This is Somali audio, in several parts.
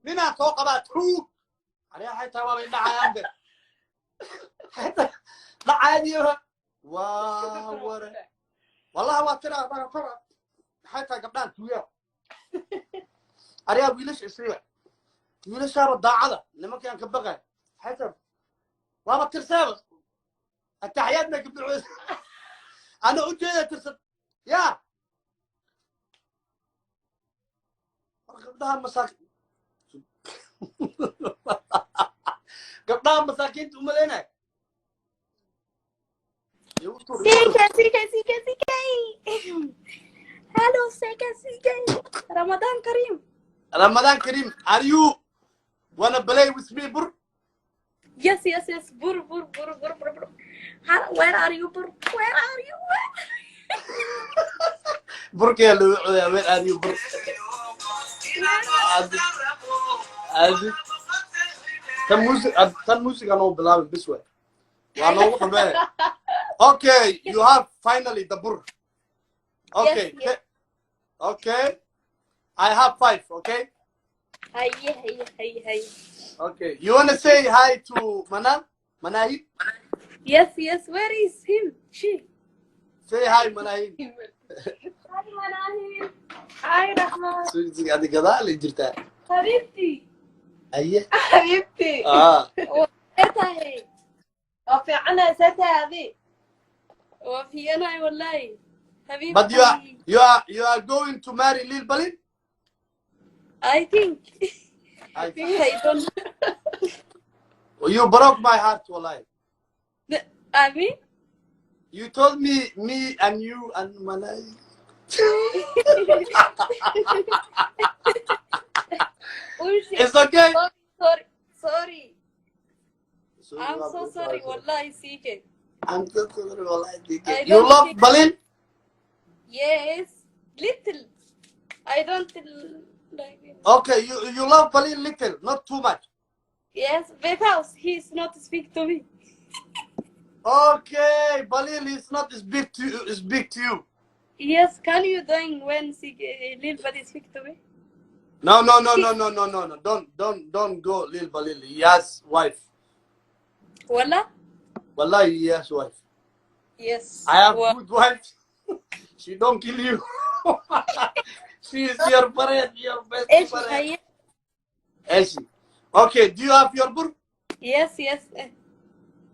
Ninaa soo qabaa tuug. Aniga xaytaa waabay dhacayaan be. Xaytaa dhacaadiyo waa ware. Wallahi waa tiraa baratada. Xaytaa gabdhahan tuugaa. Arigaa wiilasha isiiya. Wiilashaaba daacada nimankaan ka baqay. Xaytaa waaba tirseeba. Ataxiyaad may gabdhacood. Ana ujeeda tirsan. Yaa. War gabdhaha masaakiin. Gabdhaha masaakiinta umaleynaya. CK, CK, CK, CK. Hello, CK, CK. Ramadan Kareem. Ramadan Kareem, are you wanna play with me, bur? Yes. Bur, bur, bur, bur, bur, bur. Where are you, bur? Where are you? Burkee lagu codaa, where are you, bur? Adi, adi. Tan music, tan music anoo bilaabin bis waay. Waa noogu dhameeya. Okay, you have finally the bur. Okay, Yes. okay. I have five, okay? Haye, haye, haye, haye. Okay. You wanna say hi to Manal? Manahid? Yes. Where is him? She. Say hi, Manahid. Hi, Manahil. Hi, Rahman. Adi gadaal ay jirtaa. Habibti. Aye. Xabiibti. Ah. Tahay. Oo fiicana, see tahay adi? Waa fiicanahay wallahi. Habibti. But you are going to marry Lil Balin? I think. I think I don't. You broke my heart, wallahi. I mean, You told me me and you and Manai. Bullshit. It's okay. Sorry, sorry, sorry. I'm so sorry, wallahi, CK. I'm so sorry, wallahi. DK. I You don't love Balin? Yes, little. I don't like it. Okay, you love Balin little, not too much. Yes, because he's not speak to me. Okay, Balin is not speak to you, speak to you. Yes, can you doing when CK, Lil Buddy speak to me? No, no, no, no, no, no, no, no. Don't go, Lil Balil. He has wife. Wallah? Wallahi, he has wife. Yes. I have good wife. She don't kill you. She is your friend, your best إيش friend. هي؟ Eshi. Okay, do you have your book? Yes.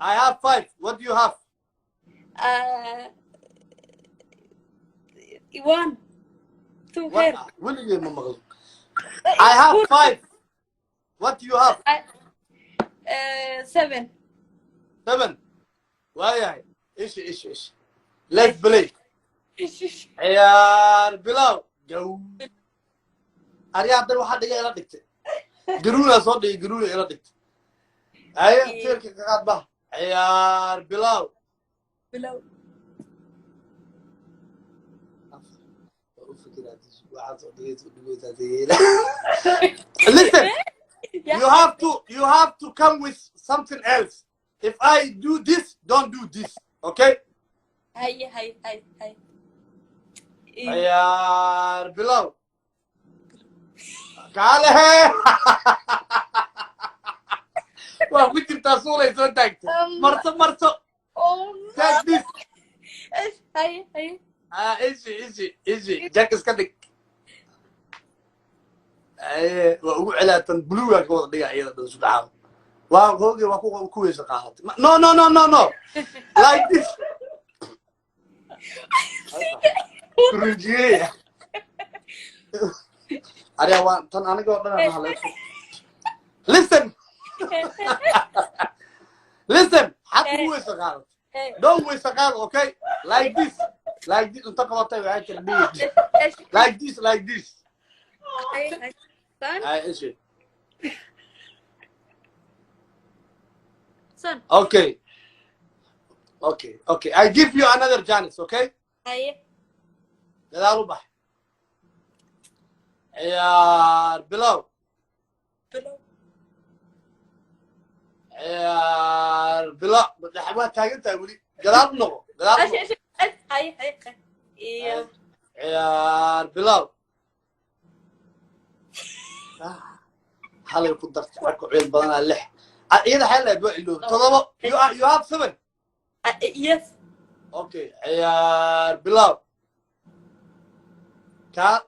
I have five. What do you have? One, two What? Hair. Weligay ma maqlo. I have five. What do you have? Seven. Seven. Waayahay. Ishi, ishi, ishi. Let's play. Ciyaar bilow. Gow. Aryaa haddan waxaa dhiga ila dhigtay. Garuuna soo dhigay, garuuna ila dhigtay. Haye, tiirka ka qaad bah. Ciyaar bilow. Bilow. Listen, Yeah. you have to come with something else. If I do this, don't do this. Okay? Haye, haye, haye, haye. Ciyaar bilow. Kaale. Waa ku jirtaa suulay soo taagtay. Marso marso. Oh no. Take this. Haye, haye. Ah, easy, easy, easy. Jack iska dhig. Aye, waa ugu celaatan buluugaa ka wada dhiga iyada dhan subxaan. Waa hooge waa ku weysa qaadatay. No, no, no, no, no. Like this. Kurujiye. Ariya waa tan aniga oo dhan aan hadlayso. Listen. Listen. Xad ugu weysa qaadatay. Don't weysa qaad, okay? Like this. Like this. Inta qabatay waxay tiri dhigi. Like this, like this. Haye, haye. Son, Ay, ishi. Son. Okay. Okay. I give you another chance, okay? Haye. Gadaal u bax. Ciyaar bilow. Bilow. Ciyaar bilow. Waa taagan tahay weli. Gadaal u noqo. Gadaal u Ash, noqo. ash, ash. Haye, haye, haye. Iyo. Ciyaar bilow. Ah. Halay ku dartay, arko ciil badanaa. Lix. Ah, iyada xeel lahayd waa iloobi. Todobo. You have seven. Yes. Okay, ciyaar bilow. Kaa.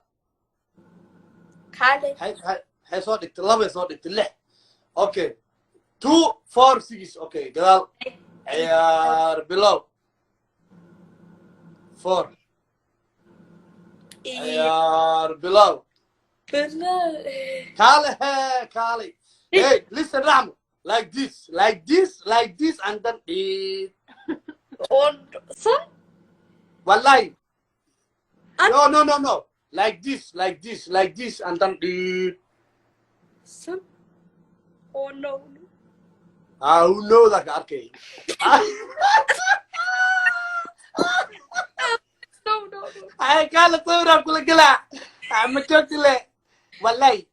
Kaale. Waxay soo dhigtay labay soo dhigtay, lix. Okay, two, four, six. Okay, gadaal. Ciyaar bilow. Four. Ciyaar bilow. Bilow. Kaale he, kaale. Hey, listen, Rahmo, like this, like this, like this, and then it. On son. Wallahi. Ah. No, like this, like this, like this, and then it. Son. Oh no. Ah, who know that? Arkay. No. Ay, kaale, sawiraan kula gelaa. Ma joogti le wallahi.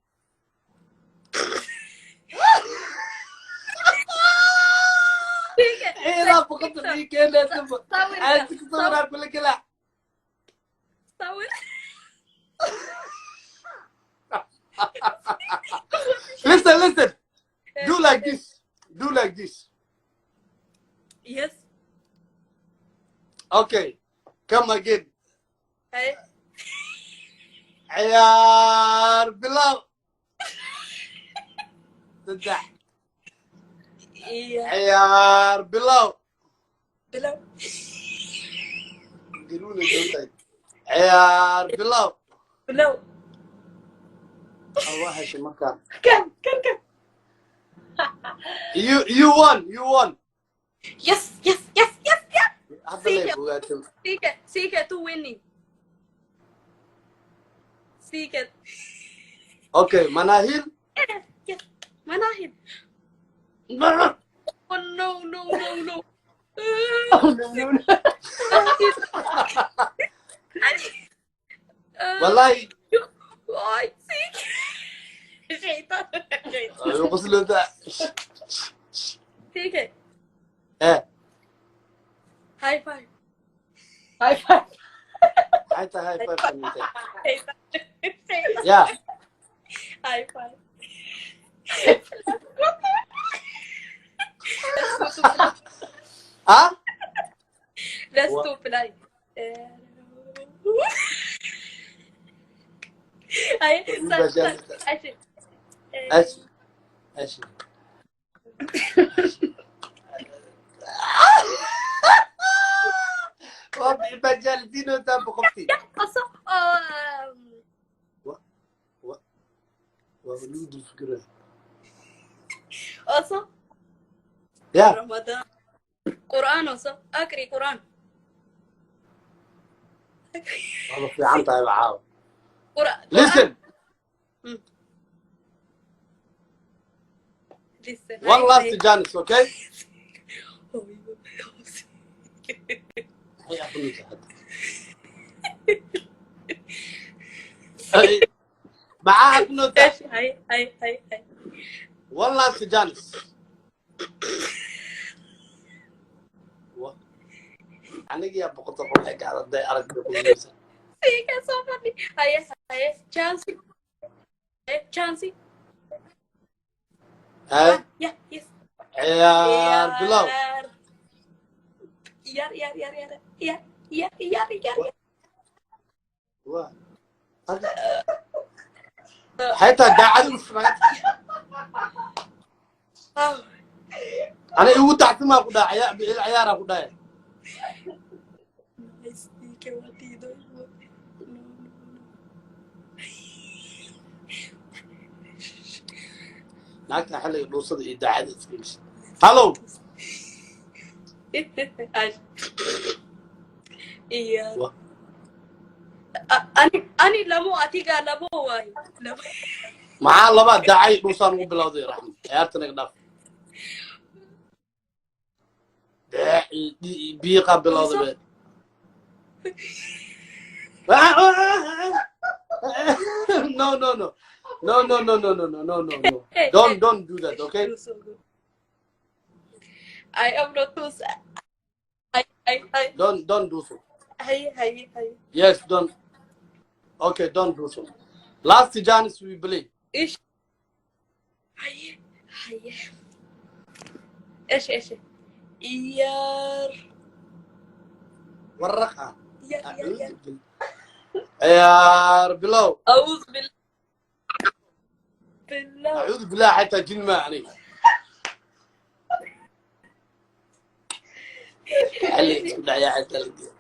Ciidaa boqolta ii keenaysa. Sawirka. Sawiraan kula gelaa. Sawir. Listen, listen, do like this, do like this. Yes. Okay, come again. Hey. Ciyaar bilow. Saddex. Iya. Ciyaar bilow. Bilow. Garuuna joogtahay. Ciyaar bilow. Bilow. Ah, waa heshay markaan. Kan, kan, kan. You won, you won. Yes. Hadda lay ogaatay. Sike, Sike to winning. Sike. Okay, Manahil. Yes. Manahil. Oh no. Oh, no. Wallahi. Ay, Sike. Shaytaan. Shaytaan. Ayuu qosloodaa. Sike. Eh. High five. High five. Maxay tahay high five samaysay? Shaytaan. Shaytaan. Ya. High five. Ah. Let's do play. Ay, sal, sal, Ashi ashi. Waa bajaaldiinootaa boqoftii. Also, Waa lagu dul fikiraya. Also, ya. Ramadan. Quran also. Akri Quran. Waaba fiican tahay caawa. Quran. Listen. Listen. One last chance, okay? Maxay aqrinaysaa hadda? Ay, maxaa aqrinaysaa? Hay, hay, hay, hay. One last chance. Aniga yaa boqorta waxay ka adag aragtida ku muhiimsan. Sige, so funny. Hay, hay, chance. Chance. Hay. Yeah, yes. Ciyaar bilow. Yar, yar, yar, yar, yar, yar, yar, yar. Waa xataa daacad u furan. Oh. Ana igu tactimaa ku dhaca ciyaaraa ku dhacay. Nice, qué batido. No, no, no. Naagta xilliga dhuusada iyo daacada iska iibsa. Hallow. Ay. Iya. Wa- Ani lamo atiga lamo waay. Lamo. Maxaa labaa daacay dhuusaan ugu bilowday? Raxmi, ciyaarta naga dhaaf. Daaci biiqaa bilowday be. No, no, no, no, no, no, no, no, no, no, no, no. Don't do that, okay? I am not too I Don't do so. Hay, hay, hay. Yes, don't. Okay, don't do so. Last chance, we play. Ish. Haye, eshe, eshe, ciyaar. Waraq ah. Yar yar yar. Ciyaar bilow. أعوذ بالله بالله. Acuudu billah, xataa jin ma aniga xalli isku dhacyaa xataa la geeyo.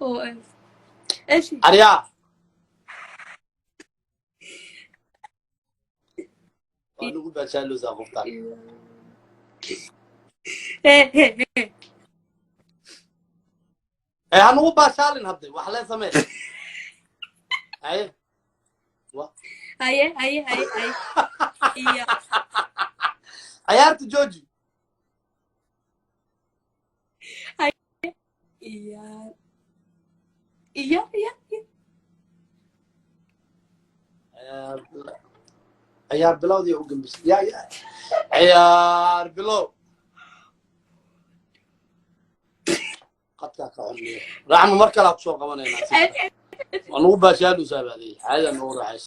Oo ايش؟ Aryaa, waa nagu baashaaloosaa qoftaan. Hey. Ee, ha nagu baashaalin hadde, wax lee samee. Haye. Haye haye haye haye, iya. Ciyaarta jooji. Iya iya iya iya. Ciyaar bilow, ciyaar bilowdii u gambisay ya ya, ciyaar bilow. Qadkaa ka xunniya. Raxma, mar kalaa kusoo qabanaynaa. Waa nagu baashaaloosaa baadiyay, caada nagu raaxaysa.